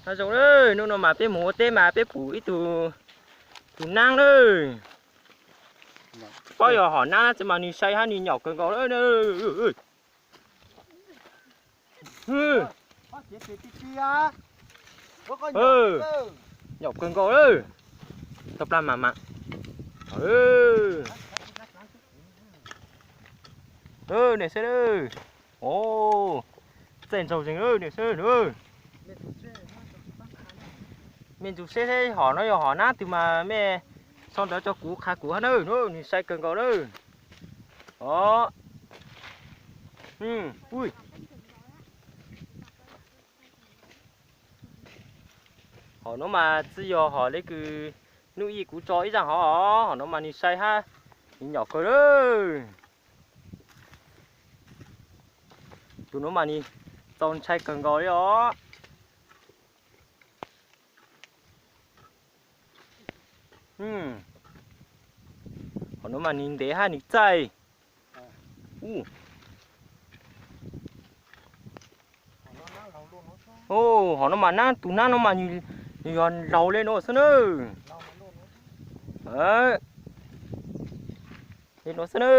Nyob zoo na, hnub no mas peb mus ua teb mas peb pum ib tug, tus nab na. Paub yog hom nab txiv mas nws sai hab nws nyom kawg nkaus na. Nyom kawg nkaus lawm. Tau plag mas mas. Niam xwb, txaij ntsaug zeeg niam xwb. Mej ntsus seb hom no yog hom nab twg mas mej sau ntawv tso kuv qha kuv hab na, nws sai kawg nkaus na. Os, hom no mas tsi yog hom le kws nub ib kuv tso ib zaaj hov, hom no mas nws sai hab nws nyom kawg lawm. Tus no mas nws txaus ntshai kawg nkaus li os. Hom no mas nws ntev hab nws txaij. Hom no mas nab, tus nab no mas nws yog laug le no xwb na. Le no xwb na.